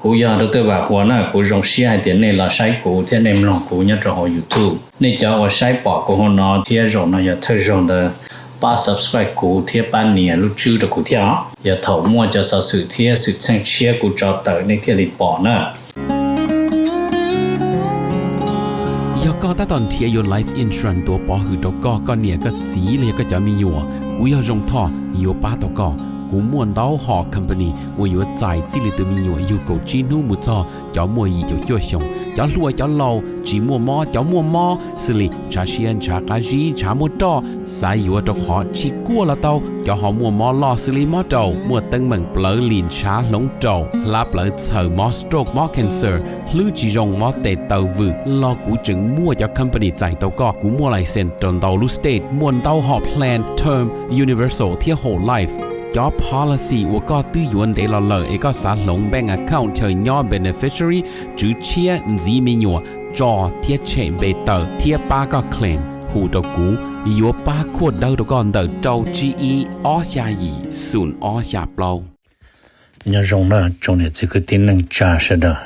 Kuv yog Dr. Vam Huas na, kuv zoo siab hais tias nej los saib kuv thiab nej mloog kuv nyob rau hauv YouTube. Nej cov uas saib pom kuv hauv no thiab zaum no yog thawj zaug ntawd, pab subscribe kuv thiab pab nias lub tswb rau kuv thiab os. Yog thaum muaj cov xov xwm thiab xwm txheej tshiab kuv tso tawm nej thiaj li pom na. Yog koj tab tom nrhiav yuav life insurance tuav pov hwm rau koj, koj niam koj txiv los yog koj cov me nyuam, kuv yog Zoo Thoj yuav pab tau koj. Kuv muaj ntau hom company uas yuav txais txij li tus me nyuam yug kaum tsib hnub mus txog cov muaj yim caum cuaj xyoos, cov hluas cov laus, tsis muaj mob cov muaj mob, xws li ntshav siab ntshav qab zib ntshav muaj roj, xav yuav rau qhov tsis kuaj los tau, cov ho muaj mob loj xws li mob raum, muaj teeb meem plawv lim ntshav hloov raum, hlab plawv txhaws, mob stroke mob cancer, hlwb tsis zoo mob tes taw vwm los kuv tseem muaj cov company txais tau koj. Kuv muaj license rau ntau lub state, muaj ntau hom plan term, universal thiab whole life. Cov policy uas koj twb yuav ntev los lawm es koj xav hloov bank account chaw nyob beneficiary, tswv tshiab, ntxiv me nyuam, tso thiab tshem npe tawm thiab pab koj claim, hu rau kuv, yuav pab khuaj dawb rau koj ntawm rau tsib ib ob xya yim xoom ob xya plaub. Nyob zoo na tsoom niam txiv kwv tij neej tsa sawv daws.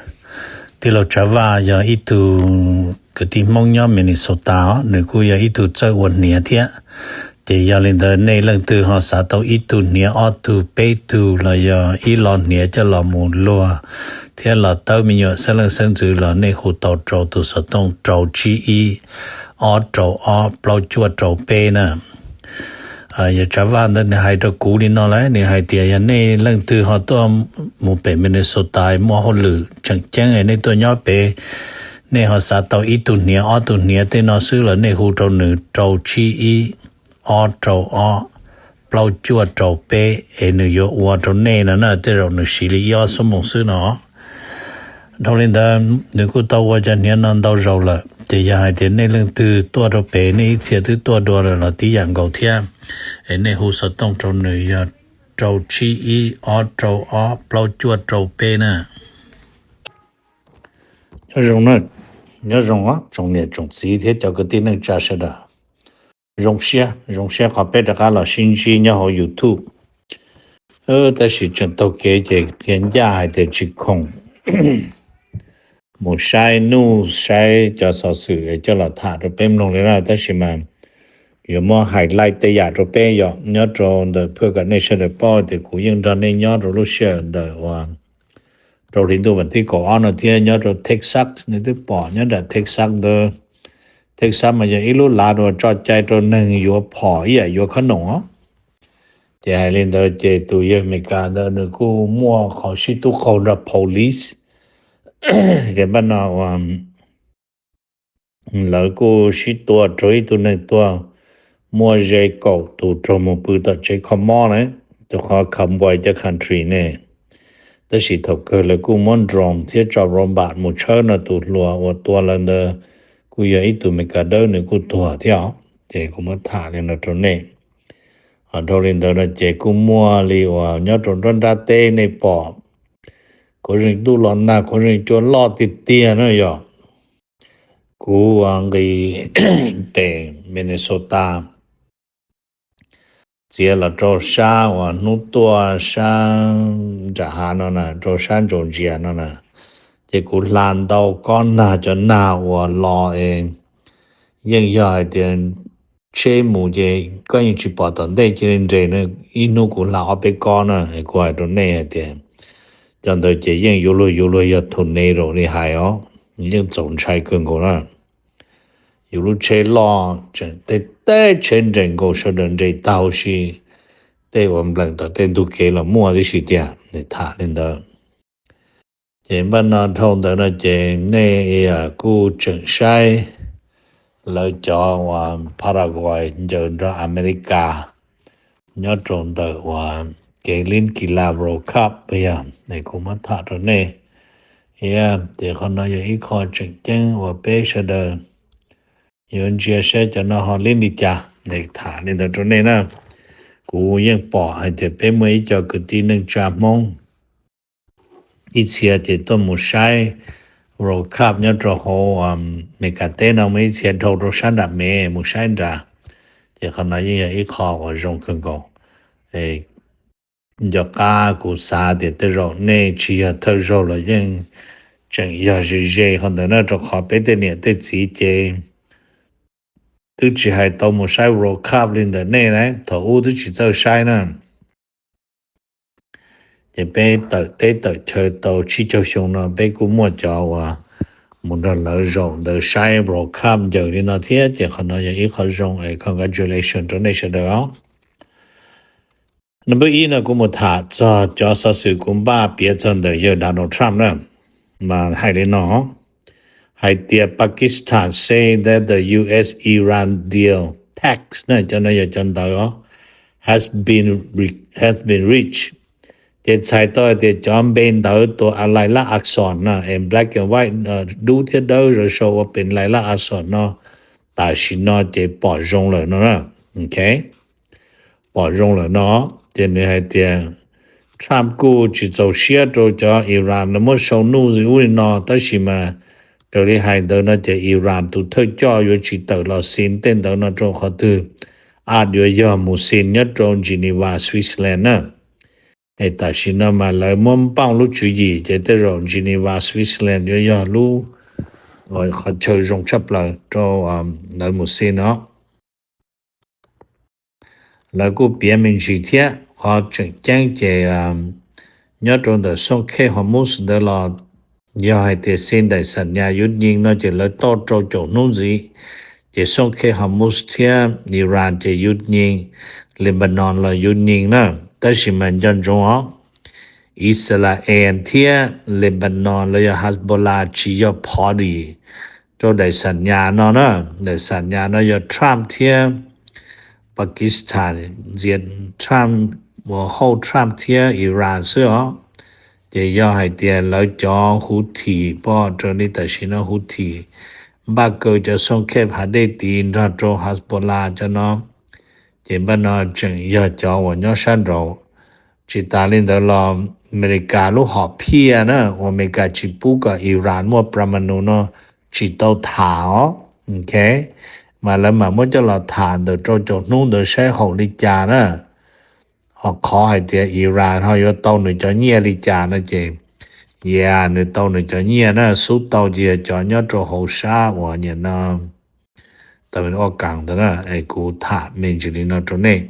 Tij laug Tsav Vaj yog ib tug kwv tij Hmoob nyob Minnesota os, nws kuj yog ib tug txawj ua hniav thiab. Ces yog li ntawd nej leej twg ho xav tau ib tug hniav ob tug peb tug los yog ib lo hniav coj los mus luag thiab los tawb me nyuam xeeb leej xeeb ntxwv los nej hu tau rau tus xov tooj rau tsib ib ob rau ob plaub cuaj rau peb na. Yog Tsav Vaj ntawd nws hais rau kuv li no lawm, nws hais tias yog nej leej twg ho tuaj mus pem Minnesota muaj hauj lwm tseem ceeb nej tuaj nyob pem, nej ho xav tau ib tug hniav ob tug hniav tej no xwb los nej hu rau nws rau tsib ib ob rau ob plaub cuaj rau peb es nws yuav ua rau nej no na, tej zaum nws siv li ib ob xuab moos xwb no. Dhau li ntawd nws kuj tau ua cov hniav no ntau zaus lawm, ces yog hais tias nej leej twg tuaj rau pem nej ib txhia twb tuaj dua lawm los tib yam nkaus thiab, es nej hu xov tooj rau nws yog rau tsib ib ob rau ob plaub cuaj rau peb na. Nyob zoo, nyob zoo tsoom niam tsoom txiv thiab cov kwv tij neej tsa sawv daws. Zoo siab, zoo siab qhov peb rov qab los sib ntsib nyob hauv YouTube. Tab sis tseem taug kev ces qhia ncaj hais tias tsis khoom mus saib nuj saib cov xov xwm coj los tham rau peb mloog li na, tab sis mas yuav muab highlight tej yam rau peb yom. Nyob rau ntawm phaj kom nej sawv daws paub tias kuv yeej nrog nej nyob rau lub sij hawm ntawm uas rau hli ntuj vas thib kaum ob no thiab nyob rau Texas, nej twb pom nyob nram Texas ntawd. Texas mas yog ib lub lav uas tso cai rau neeg yuav phom ib yam yuav khob noom os. Ces hais li ntawd ces tus yawg Amelikas ntawd nws kuj muaj qhov sib tub qaug nrog police. Ces npaj no lawv kuj sib tua raug ib tug neeg tuag, muaj ze kaum tus raug mus pw tom tsev kho mob na, rau qhov convoy cov country ne. Tab sis thaum kawg lawv kuj muab drone thiab tso robot mus tshawb no, tus hluas uas tua lawv ntawd kuj yog ib tug Amelikas dawb nws kuj tuag thiab os. Ces kuv muab tham li no rau nej. Dhau li ntawd no ces kuj muaj li uas nyob rau nruab nrab teb nej pom, kuv zeeg ntuj los nag, kuv zeeg cua loj tiag tiag na yom. Kuv nqis pem Minnesota txiav los rau sab uas hnub tuaj sab nram hav no na, rau sab Georgia no na, ces kuv hla ntau kob nag, cov nag uas los es yeej yog hais tias tsheb mus ces koj yeej tsis pom tom ntej cia li nres na. Ib hnub kuv hla ob peb kob na, kuv hais rau nej hais tias cov ntawd ces yeej yuav luag yuav luag yog tornado li hais os, yeej txaus ntshai kawg nkaus na. Yus lub tsheb loj tseem tej teb tsheb nres nkaus, sawv daws nres tag huv si, tej uas npleem tom tej ntug kev los muaj tib si tiag, tham li ntawd. Ces npaj no dhau ntawd no ces nej kuj tseem saib lawv cov uas Paraguay ncaws nrog Amelikas nyob rau ntawm uas kev lib kis las World Cup yog, es kuv muab tham rau nej. Thiab ces qhov no yog ib qho tseem ceeb uas peb sawv daws yuav ntsia saib cov no ho lib li cas, es tham li ntawd rau nej na. Kuv yeej pom hais tias peb muaj ib co kwv tij neej tsa Hmoob ib txhia ces tuaj mus saib World Cup nyob rau hauv Amelikas teb no, muaj ib txhia dhau rau sab nram Mev mus saib nrad. Ces qhov no yeej yog ib qho uas zoo kawg nkaus. nco qab kuv xav tias tej zaum nej tsis yog thawj zaug los yeej tseem yog ze ze qhov ntawd na, rau qhov peb tej niam tej txiv ces twb tsis hais tau mus saib World Cup li ntawm nej na, thaum ub twb tsis txawj saib na. Ces peb tawm teb tawm chaw tau tsib caug xyoo no peb kuj muaj cov uas mus nrog lawv zaum ntawd saib World Cup ncaws li no thiab, ces qhov no yog ib qho zoo es congratulation rau nej sawv daws os. Number ib no kuv mus tham txog cov xov xwm kuv npaj piav txog ntawm yawg Donald Trump na, mas hais li no, hais tias Pakistan say that the U S Iran deal, tax na, cov no yog cov ntawd os, has been re- has been reached. Ces txhais tau hais tias cov npe ntawd tua a lais lab a xos na, en black and white, dub thiab dawb zov sau ua pes lais lab a xos no, tam sim no ces pom zoo lawm no na. Ok, pom zoo lawm no, ces nws hais tias Trump kuj tsis txaus siab rau cov Iran lawv muab sau nuj ub li no, tab sis mas raws li hais ntawd no ces Iran tus thawj coj yuav tsis tawm los sin tej ntawd no rau qhov twg, a yuav yog mus sin nyob rau Geneva, Switzerland na. Es tam sim no mas lawv muab npauj lub tswv yim ces tej zaum Geneva, Switzerland yuav yog lub qhov chaw zoo tshaj plaws rau lawv mus sin no. Lawv kuj piav me ntsis thiab, qhov tseem ceeb ces nyob rau ntawm xooj khej Hormuz ntawd los yog hais tias sin daim xam nyas yuav nyees no ces lawv tau rau caum hnub ntxiv, ces xooj khej Hormuz thiab Iran ces yuav nyees, Lebanon los yuav nyees na. Tab sis mas nco ntsoov os, Israel thiab Lebanon los yog Hezbollah tsis yog party rau daim xam nyas no na. Daim xam nyas no yog Trump thiab Pakistan, ntxias Trump, uas hauj Trump thiab Iran xwb os. Ces yog hais tias lawv cov Houthi, pom raws li tam sim no Houthi npaj kaw cov xooj khej hav dej tid nrog rau Hezbollah cov no, ces npaj no tseem yog cov uas nyob sab nraud. Tsis tas li ntawd los Amelikas lub hom phiaj na, uas Amelikas tsis pub kom Iran muaj pramanu no tsis tau tham os. Ok, mas lawv mam muab coj los tham ntawm rau caum hnub ntawd saib haum li cas na. Ho qhov hais tias Iran ho yuav tau nws cov nyiaj li cas no ces, yog nws tau nws cov nyiaj na, xub tau ces yog cov nyob rau hauv sab uas nim no tau ua kas ntawd na, es kuv tham me ntsis li no rau nej.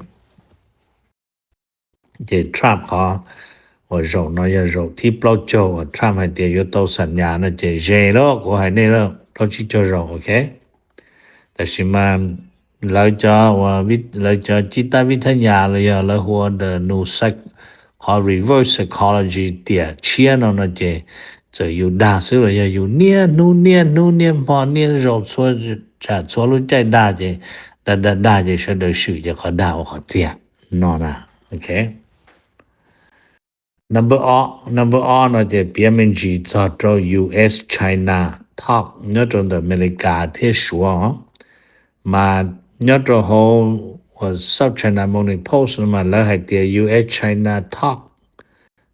Ces Trump qhov uas zaum no yog zaum thib plaub caug uas Trump hais tias yuav tau xam nyas no ces ze lawm, kuv hais nej lawm plaub tsib caug zaum, ok. Tab sis mas lawv cov, lawv cov cib tab vib thab nyas los yog lawv hu ua the new psych-, qhov reverse psychology tiam tshiab no no ces txawm yus dag xwb los yog yus niaj hnub niaj hnub niaj hmo niaj zaus txhua, tsam txhua lub caij dag ces dag dag dag ces sawv daws swm ces qhov dag ua qhov tiag no na. Ok. Number ob, number ob no ces piav me ntsis txog rau U S China talk nyob rau ntawm Amelikas thiab Suav os. Mas nyob rau hauv South China Morning Post no mas lawv hais tias U S China talk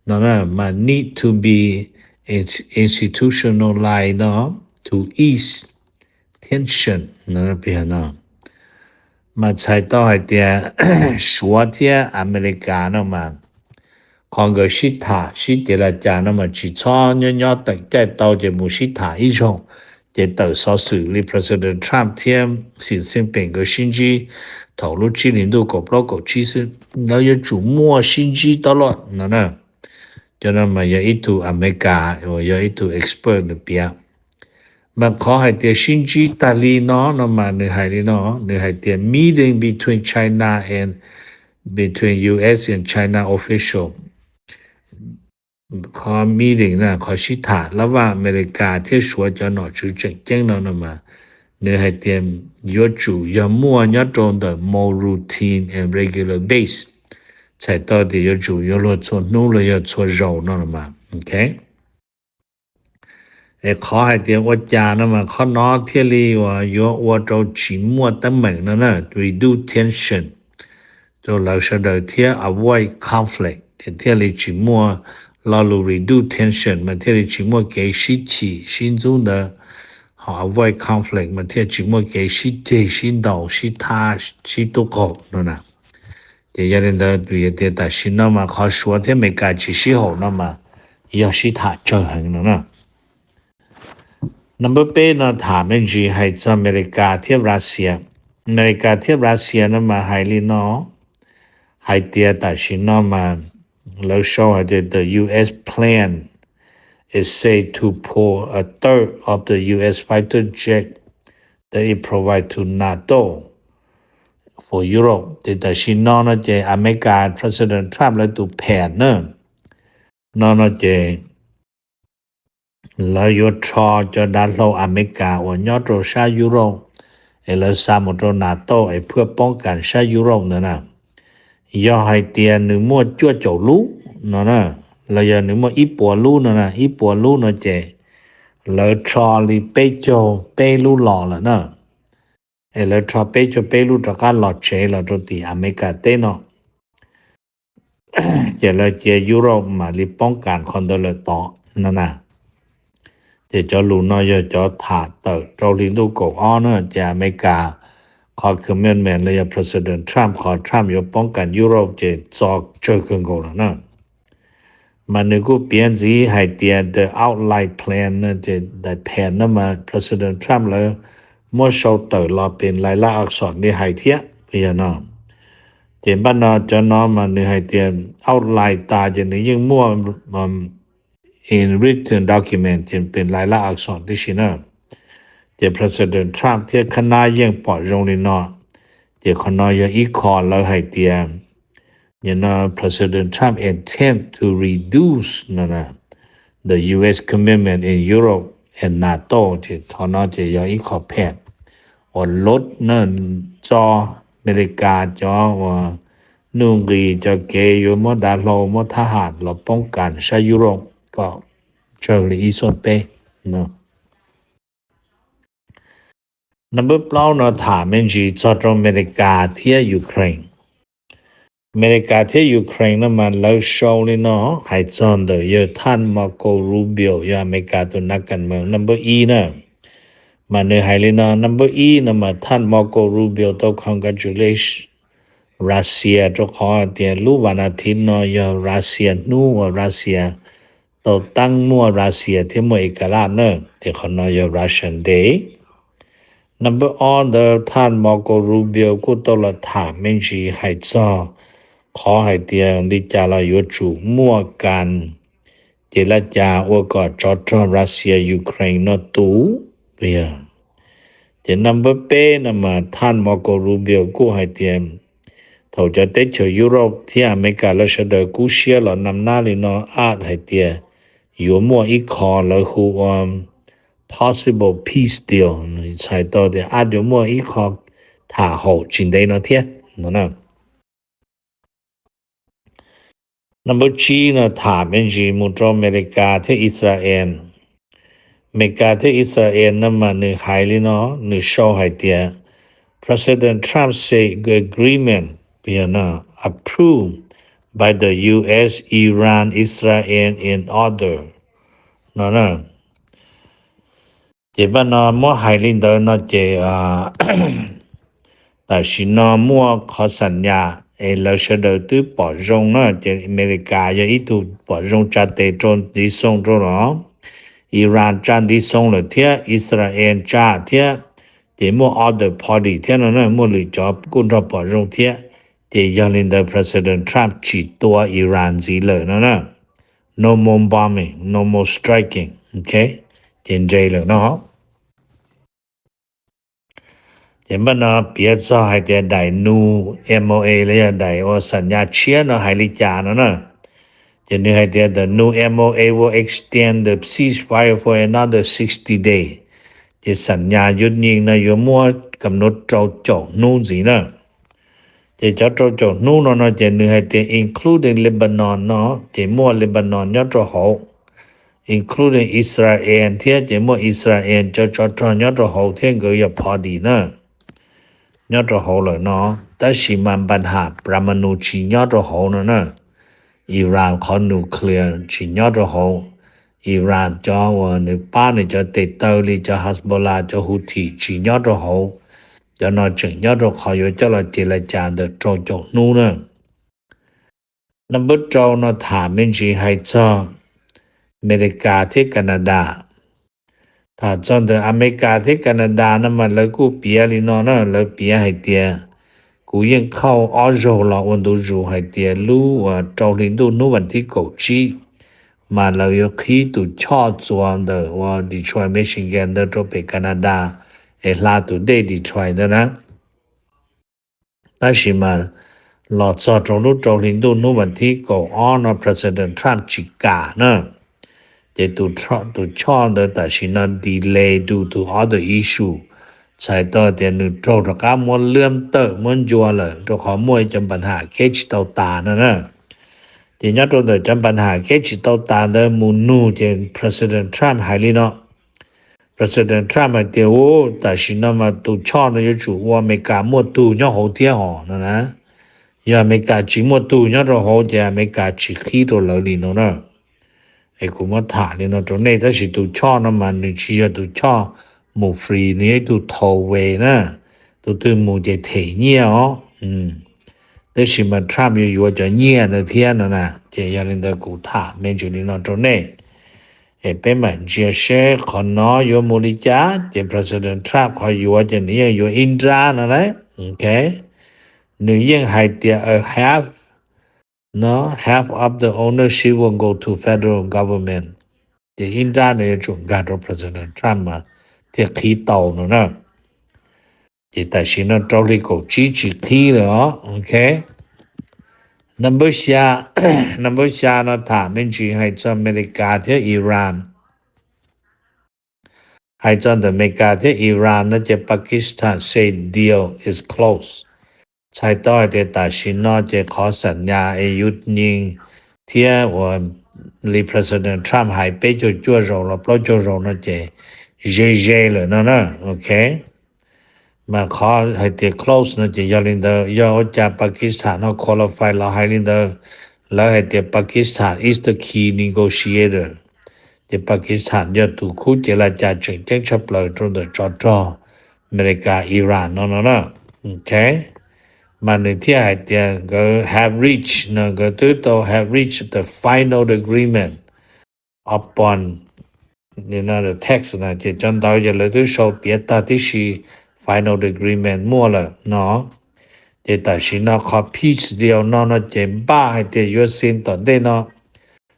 no mas need to be ins-, institutionalized no to ease tension no. Mas txhais tau hais tias Suav thiab Amelikas no mas qhov nkawd sib tham sib ces li cas no mas tsis txhob nyob nyob teem caij tau ces mus sib tham ib zaug, ces tawm xov xwm li President Trump thiab Xi Jinping nkawd sib ntsib thaum lub tsib hlis ntuj kaum plaub kaum tsib xwb. Lawv yuav tsum muaj sib ntsib tau lawm no na. Cov no mas yog ib tug Amelikas uas yog ib tug expert nws piav. Mas qhov hais tias sib ntsib tag li no no mas nws hais li no, nws hais tias meeting between China and, between U S and China official. Qhov meeting na, qhov sib tham lab vaj Amelikas thiab Suav cov nom tswv tseem ceeb no no mas nws hais tias yuav tsum yog muaj nyob rau ntawm more routine and regular base. Txhais tau tias yuav tsum yuav luag txhua hnub los yog txhua zaus no los mas, ok. Es qhov hais tias ua cas no mas qhov no thiaj li uas yuav ua rau tsis muaj teeb meem no na, reduce tension rau lawv sawv daws thiab avoid conflict, ces thiaj li tsis muaj lo lus reduce tension mas thiaj li tsis muaj kev sib chim sib ntxub ntawd, ho avoid conflict mas thiaj tsis muaj kev sib ceg sib ntaus sib thab sib tub qaug no na. Ces yog li ntawd vim tias tam sim no mas qhov Suav thiab Amelikas tsis sib haum no mas yog sib tham tsawg heev no na. Number peb no tham me ntsis hais txog Amelikas thiab Russia. Amelikas thiab Russia no mas hais li no, hais tias tam sim no mas lawv sau hais tias the U S plan is said to pull a third of the U S fighter jet that it provide to NATO for Europe. Ces tam sim no no ces Amelikas President Trump lawv tus pham na, no no ces lawv yuav rho cov dav hlau Amelikas uas nyob rau sab Europe es lawv xa mus rau NATO es phwaj poob kas sab Europe ntawd na. Yog hais tias nws muaj cuaj caum lub no na, los yog nws muaj ib puas lub no na, ib puas lub no ces lawv rho li peb caug peb lub los lawm na. Es lawv rho peb caug peb lub rov qab los tsev los rau tim Amelikas teb no. Ces lawv cia Europe mam li poob kas qhov ntawd lawm tod no na. Ces cov lus no yog cov tham tawm rau hli ntuj kaum ob na, ces Amelikas qhov commitment los yog President Trump qhov Trump yuav poob kas Europe ces txo tsawg kawg nkaus lawm na. Mas nws kuj piav ntxiv hais tias the outline plan no ces daim pham no mas President Trump lawv muab sau tawm los pem lais laj ak xom li hais thiab yog no. Ces npaj no cov no mas nws hais tias outline tas ces nws yeej muaj in written document ces pem lais laj ak xom tib si na. Ces President Trump thiab khab nab yeej pom zoo li no. Ces qhov no yog ib qho lawv hais tias, you know, President Trump intend to reduce no the U S commitment in Europe and NATO. Ces qhov no ces yog ib qho pham uas lod na, txo Amelikas cov uas nuj nqis cov kev yuav muab dav hlau muab thab ham los poob kas sab Europe kom tsawg li ib xuab peb no. Number plaub no tham me ntsis txog rau Amelikas thiab Ukraine. Amelikas thiab Ukraine no mas lawv sau li no hais txog ntawm yawg thaj Marco Rubio yog Amelikas tus nav kas mees number ib na. Mas nws hais li no, number ib no mas thaj Marco Rubio tau congratulate Russia rau qhov tias lub vas nas thiv no yog Russia hnub uas Russia tau teeb muaj Russia thiab muaj Ukraine na, ces qhov no yog Russian Day. Number ob ntawd thaj Marco Rubio kuj tau los tham me ntsis hais txog qhov hais tias li cas los yuav tsum muaj kas ces laj cas ua kom tsov rog Russia Ukraine no tus. Ces number peb no mas thaj Marco Rubio kuj hais tias thaum cov teb chaws Europe thiab Amelikas lawv sawv daws kub siab los nam nab li no, ab hais tias yuav muaj ib qho lawv hu ua possible peace deal, txhais tau tias ab yuav muaj ib qho tham haum tsis ntev no thiab no na. Number tsib no tham me ntsis mus rau Amelikas thiab Israel. Amelikas thiab Israel no mas nws hais li no, nws sau hais tias President Trump say agreement approved by the U S, Iran, Israel in order no na. Ces paj no muab hais li ntawd no ces tam sim no muaj qhov xam nyas es lawv sawv daws twb pom zoo na, ces Amelikas yog ib tug pom zoo tsa tes rau ntiv xoo rau los, Iran tsa ntiv xoo lawm thiab, Israel tsa thiab, ces muaj other party thiab no na, muaj lwm cov kuj nrog pom zoo thiab. Ces yog li ntawd President Trump tsis tua Iran ntxiv lawm no na. No more bombing, no more striking, ok, ces nres lawm no. Ces npaj no piav txog hais tias daim new M O A los yog daim ua xam nyas tshiab no hais li cas no na. Ces nws hais tias the new M O A will extend the ceasefire for another sixty days. Ces xam nyas yuav nyeem no yuav muab kam nuav rau caum hnub ntxiv na. Ces cov rau caum hnub no no ces nws hais tias including Lebanon no ces muaj Lebanon nyob rau hauv, including Israel thiab ces muaj Israel cov tsov rog nyob rau hauv thiab, nkawd yog party na, nyob rau hauv lawm no. Tab sis mas npaj ham pramanu tsis nyob rau hauv no na. Iran qhov nuclear tsis nyob rau hauv. Iran cov uas nws pab nws cov tes taw li cov Hezbollah, cov Houthi tsis nyob rau hauv. Cov no tseem nyob rau qhov yuav coj los ces laj cas ntawm rau caum hnub na. Number rau no tham me ntsis hais txog Amelikas thiab Kanadas. Tham txog ntawm Amelikas thiab Kanadas no mas lawv kuj piav li no na, lawv piav hais tias, kuv yeej qhauj ob zaug los ua ntu zus hais tias lub uas rau hli ntuj hnub vas thib kaum tsib mas lawv yuav qhib tus choj txuas ntawm uas Detroit, Michigan ntawd rau pem Kanadas es hla tus dej Detroit ntawd na. Tab sis mas los txog rau lub rau hli ntuj hnub vas thib kaum ob no President Trump tsis kam na, ces tus choj ntawd tam sim no delay due to other issue, txhais tau tias nws raug rov qab muab liab tawm muab ncua lawm rau qhov muaj ib cov npa nham kev tsis tau tas no na. Ces nyob rau ntawm cov npa nham kev tsis tau tas ntawd mus nug ces President Trump hais li no. President Trump hais tias, u, tam sim no mas tus choj no yuav tsum ua Amelikas muaj tug nyob hauv thiab hos no na. Yog Amelikas tsis muaj tug nyob rau hauv ces Amelikas tsis qhib rau lawv li no na. Es kuv muab tham li no rau nej, tab sis tus choj no mas nws tsis yog tus choj mus free, nws yog ib tug tollway na, tus twg mus ces them nyiaj os. Tab sis mas Trump yuav yuav cov nyiaj ntawd thiab no na, ces yog li ntawd kuv tham me ntsis li no rau nej. Es peb mam ntsia seb qhov no yuav mus li cas, ces President Trump qhov yuav ces nws yeej yuav ib nrab no lauj. Ok, nws yeej hais tias a half, no, half of the ownership will go to federal government. Ces ib nrab nws yuav tsum nkag rau President Trump mas thiaj qhib tau no na. Ces tam sim no rau hli kaum tsib tsis qhib lawm os. Ok, number xya, number xya no tham me ntsis hais txog Amelikas thiab Iran. Hais txog ntawm Amelikas thiab Iran no ces Pakistan say deal is close. Txhais tau hais tias tam sim no ces qhov xam nyas es yus nyees thiab uas li President Trump hais peb caug cuaj zaus los plaub caug zaus no ces ze ze lawm no na. Ok, mas qhov hais tias close no ces yog li ntawd, yog ua cas Pakistan no qualify los hais li ntawd? Lawv hais tias Pakistan is the key negotiator. Ces Pakistan yog tus khub cev laj cas tseem ceeb tshaj plaws rau ntawm tsov rog Amelikas Iran no no na. Ok, mas nws thiaj hais tias nkawd have reached no, nkawd twb tau have reached the final agreement upon the text na, ces cov ntawv ces lawv twb sau tiav tag tib si, final agreement muaj lawm no. Ces tam sim no qhov peace deal no no ces npaj hais tias yuav sign tom ntej no.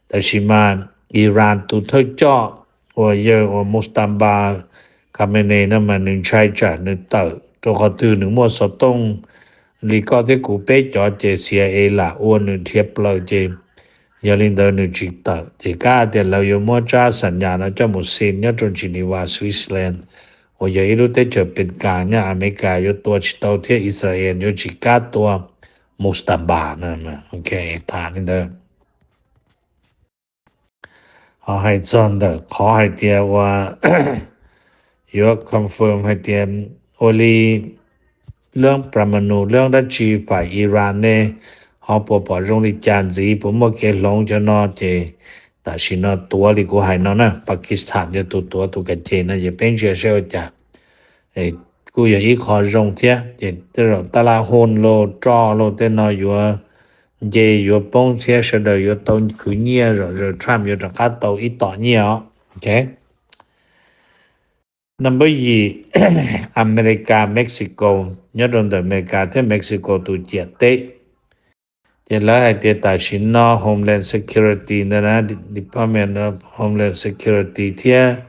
Tab sis mas Iran tus thawj coj uas yawg uas Mojtaba Khamenei no mas nws ntshai tsam nws tawm rau qhov twg nws muaj xov tooj li koj thiab kuv peb cov ces C I A lam ua nws dhia plaws ces yog li ntawd nws tsis tawm. Ces kab tias lawv yuav muab tsab xam nyas no coj mus sign nyob rau Geneva, Switzerland, uas yog ib lub teb chaws pes kas nyob Amelikas yuav tua tsis tau thiab Israel yuav tsis kam tua Mojtaba no. Ok, tham li ntawd. Ho hais txog ntawm qhov hais tias uas yuav confirm hais tias ua li leej pramanu leej dab tsi fam Iran ne, ho puas pom zoo li cas ntxiv, puas muaj kev hloov cov no, ces tam sim no tuav li kuv hais no na, Pakistan yog tus tuav tus kam ces no, ces peb ntsia seb ua cas. Kuj yog ib qho zoo thiab, ces tej zaum tab laj hooj los roj los tej no yuav nce yuav poob thiab sawv daws yuav tau khwv nyiaj, zom zaws Trump yuav rov qab tau ib tom nyiaj os. Ok. Number yim, Amelikas Mexico, nyob rau ntawm Amelikas thiab Mexico tus ciam teb. Ces lawv hais tias tam sim no Homeland Security ntawd na, Department of Homeland Security thiab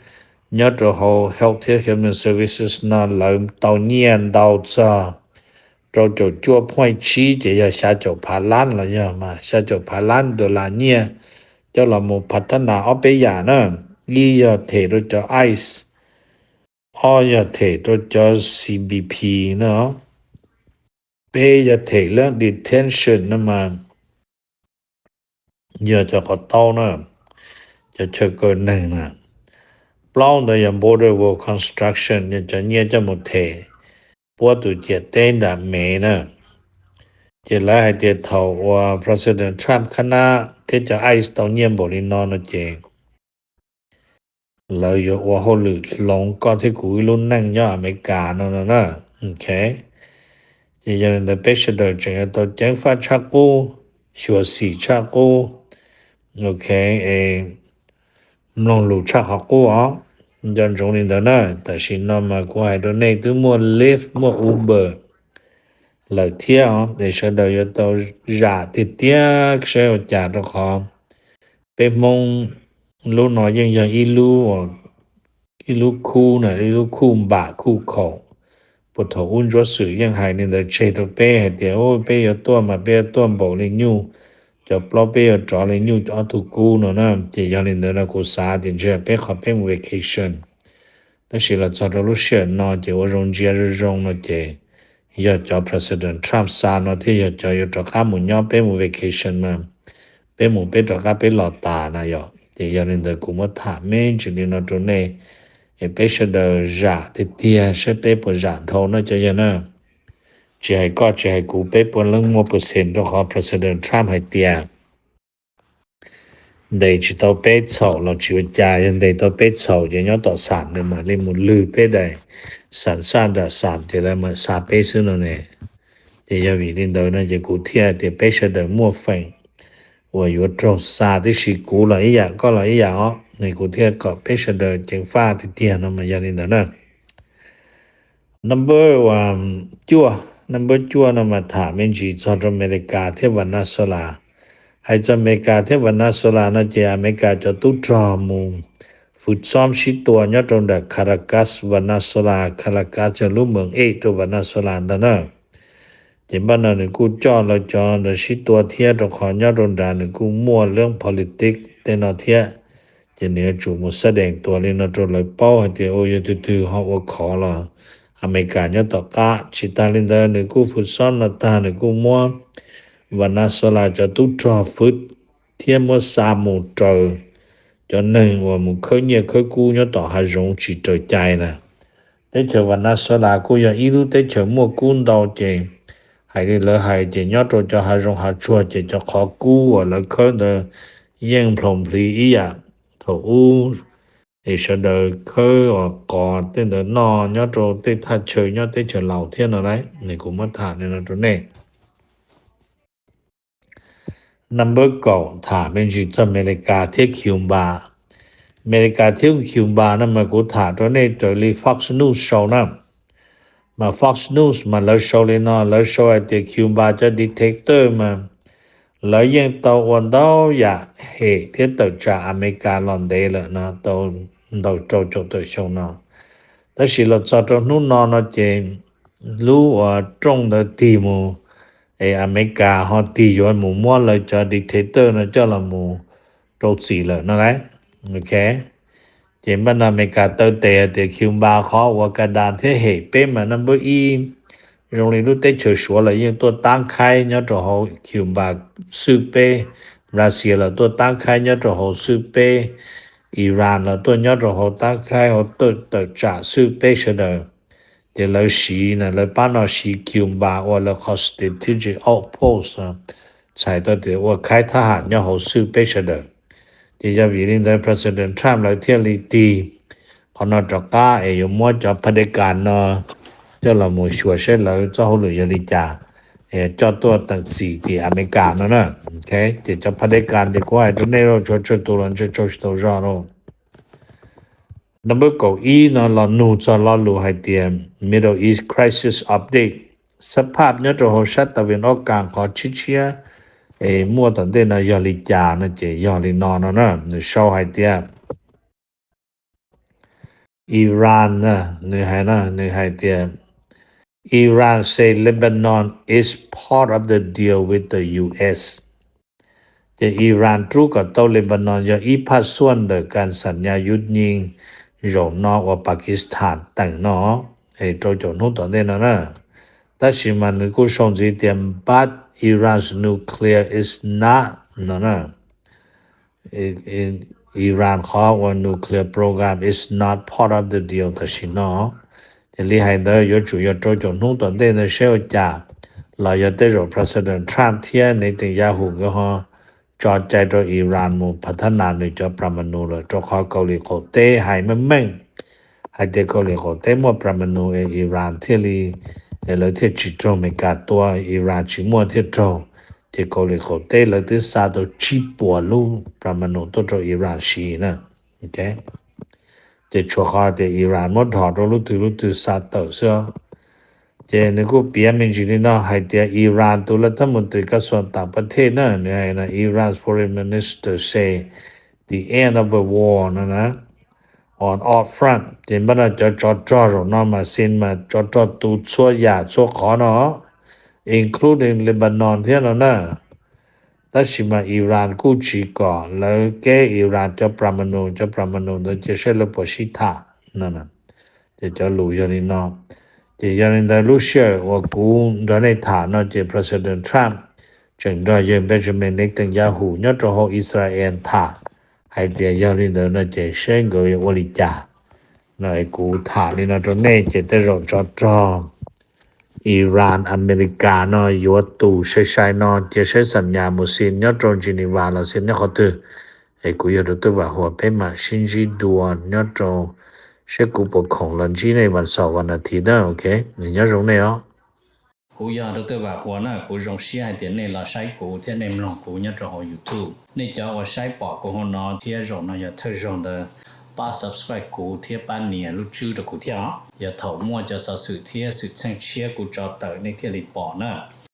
nyob rau hauv Health thiab Human Services no lawv tau nyiaj ntau txog rau caum cuaj point tsib, ces yog xya caum phav lab los yog mas xya caum phav lab dollar nyiaj coj los mus phav thab nas ob peb yam na. Ib yog them rau cov ice, ob yog them rau cov C B P no, peb yog them lub detention no mas yog cov qhov taub na, cov chaw kaw neeg na. Plaub ntawd yog border wall construction, yog cov nyiaj coj mus them puab tus ciam teb nram Mev na. Ces lawv hais tias thaum uas President Trump khab nab thiab cov ice tau nyiaj npaum li no no ces lawv yuav ua hauj lwm hloov koj thiab kuv ib lub neej nyob Amelikas no no na. Ok, ces yog li ntawd peb sawv daws tseem yuav tau ceev faj tshaj qub. xyuam xim tshaj qub, ok, mloog lus tshaj qhov qub os. Nco ntsoov li ntawd na. Tam sim no mas kuv hais rau nej twb muaj Lyft muaj Uber lawm thiab os, es sawv daws yuav tau zam tiag tiag saib ua cas, rau qhov peb Hmoob lub no yeej yog ib lub, ib lub khuj na, ib lub khuj npam khuj khaum. Puag thaum ub Ntsuab Xwm yeej hais li ntawd tseg rau peb hais tias peb yuav tuaj mas peb yuav tuaj npaum li nyuj cov plaub, peb yuav rov li nyuj ob tug kub no na. Ces yog li ntawd no kuv xav tias ntshe peb qhov peb mus vacation, tab sis los txog rau lub sij hawm no ces ua zoo ntsia zoo zoo no ces yog cov President Trump xa no thiaj yog cov yuav rov qab mus nyob, peb mus vacation mas peb mus peb rov qab peb los tas na yom. Ces yog li ntawd kuv muab tham me ntsis li no rau nej, es peb sawv daws zam tiag tiag saib peb puas zam dhau no cov yawg na. Tsis hais koj tsis hais kuv, peb puav leej muaj percent, rau qhov President Trump hais tias ntes tsis tau peb txhaum los tsis ua cas, yog ntes tau peb txhaum ces nyob tom xam nws mam li mus lwg peb daim xam xaj nram xam ces lawv mam xa peb xwb no ne. Ces yog vim li ntawd no ces kuv thiaj tias peb sawv daws muaj feem uas yuav raug xa tib si, kuv los ib yam koj los ib yam os, es kuv thiaj kom peb sawv daws ceev faj tiag tiag no mas yog li ntawd na. Number cuaj, number cuaj no mas tham me ntsis txog rau Amelikas thiab Venezuela. Hais txog Amelikas thiab Venezuela no ces Amelikas cov tub rog mus fwv xob sib tua nyob rau nram Caracas, Venezuela. Caracas yog lub moos ej rau Venezuela ntag na. Ces npaj no nws kuj coj lawv cov ntawd sib tua thiab, rau qhov nyob rau nrad nws kuj muaj lub politics tej no thiab. Ces nws yuav tsum mus xab dees tuas li no rau lawv paub hais tias ua yog twg twg ho ua khov los Amelikas nyob tom qab. Tsis tas li ntawd nws kuj fwv xob no tag nws kuj muab Venezuela cov tub rog fwv thiab muab xa mus raws cov neeg uas mus khawb nyiaj khawb kub nyob tom hav zoov tsis raws cai na. Teb chaws Venezuela kuj yog ib lub teb chaws muaj kub ntau ces hais li lawv hais ces nyob rau cov hav zoov hav tsuag ces cov qhov kub uas lawv khawb ntawd yeej nplhoos nplis ib yam thaum ub es sawv daws khawb uas qos tej ntawd noj nyob rau tej thaj chaw nyob teb chaws Laus thiab no lauj. Nws kuv muab tham li no rau nej. Number kaum, tham me ntsis txog Amelikas thiab Cuba. Amelikas thiab Cuba no mas kuv tham rau nej raws li Fox News sau na. Mas Fox News mas lawv sau li no, lawv sau hais tias Cuba cov dictator mas lawv yeej tau ua ntau yam hem thiab tawm tsam Amelikas los ntev lawm no, tau ntau rau caum tawm xyoo no. Tab sis los txog rau hnub no no ces lub uas rooj ntawd tig mus, es Amelikas ho tig yuav mus muab lawv cov dictator no coj los mus rau txim lawm no lauj. Ok, ces npaj no Amelikas taw tes hais tias Cuba qhov uas ka das thiab hem peb mas number ib. Zoo li lub teb chaws Suav los yeej tuaj tab khaib nyob rau hauv Cuba xwb peb, Russia los tuaj tab khaib nyob rau hauv xwb peb, Iran los tuaj nyob rau hauv tab khaib hauv tawm tsam xwb peb sawv daws. Ces lawv siv na, lawv pab no siv Cuba ua lawv qhov strategic outpost, txhais tau tias ua khaib thab ham nyob hauv xwb peb sawv daws. Ces yog vim li ntawd President Trump lawv thiaj li tig qhov no rov qab es yuav muab cov Pentagon no coj los mus xyuas saib lawv txoj hauj lwm yog li cas, coj tuaj teem txim tim Amelikas no na. Ces cov Pentagon ces kuv hais rau nej lauj, tshuav tsawg tus los ntshe tsaug tsis tau zog lauj. Number kaum ib no los nug txog lo lus hais tias Middle East Crisis Update, xab phaj nyob rau hauv sab tas vin ob kas qhov tshiab tshiab es muaj tom ntej no yog li cas no ces yog li no no na. Nws sau hais tias Iran, nws hais, nws hais tias Iran say Lebanon is part of the deal with the U S. Ces Iran rub kom tau Lebanon yog ib phaj xuaj ntawm kas xam nyas yuj nyeej zaum no uas Pakistan teem no, es rau caum hnub tom ntej no na. Tab sis mas nws kuj sau ntxiv tias but Iran's nuclear is not no na. Iran qhov uas nuclear program is not part of the deal tam sim no. Ces li hais ntawd yuav tsum yog rau caum hnub tom ntej ntawd saib ua cas, los yog tej zaum President Trump thiab Netanyahu nkawd ho tso cai rau Iran mus phav thab nas nws cov pramanu lawm, rau qhov Kaus Lim qaum teb hais meej meej hais tias Kaus Lim qaum teb muaj pramanu es Iran thiaj li, lawv thiaj tsis raug Amelikas tua, Iran tsis muaj thiaj raug. Ces Kaus Lim qaum teb lawv twb xa tau tsib puas lub plas ma nus tuaj rau Iran siv na. Ces tshuav qhov tias Iran muab dhos rau lub twg lub twg xa tawm xwb. Ces nws kuj piav me ntsis li no hais tias Iran tus lawv thab mus tris kas xuam tam pa thej na, nws hais Iran's foreign minister say the end of the war no na on all front. Ces npaj no cov tsov rog zaum no mas xij mas tsov rog tu txhua yam txhua qhov no, including Lebanon thiab no na. Tab sis mas Iran kuj tsis kom lawv keb Iran cov plas ma nus, cov plas ma nus ntawd ces saib lawv puas sib tham no. Ces cov lus yog li no. Ces yog li ntawd lub sij hawm uas kuv nrog nej tham no ces President Trump tseem nrog yawg Benjamin Netanyahu nyob rau hauv Israel tham hais tias yog li ntawd no ces saib nkawd yuav ua li cas no. Es kuv tham li no rau nej ces tej zaum tsov rog Iran America no yuav tus sai sai no cia saib xam nyas mus xij nyob rau Geneva los xij nyob qhov twg. Es kuv yog rau twb vam huas peb mam sib ntsib dua nyob rau, saib kuv puas khoom los ntsib nej vas xaum vas nas thiv na. Ok, nws nyob zoo nej os. Kuv yog rau twb vam huas na, kuv zoo siab hais tias nej los saib kuv thiab nej mloog kuv nyob rau hauv YouTube. Nej cov uas saib pom kuv hauv no thiab zaum no yog thawj zaug ntawd, pab subscribe kuv thiab pab nias lub tswb rau kuv thiab os. Yog thaum muaj cov xov xwm thiab xwm txheej tshiab kuv tso tawm nej thiaj li pom na.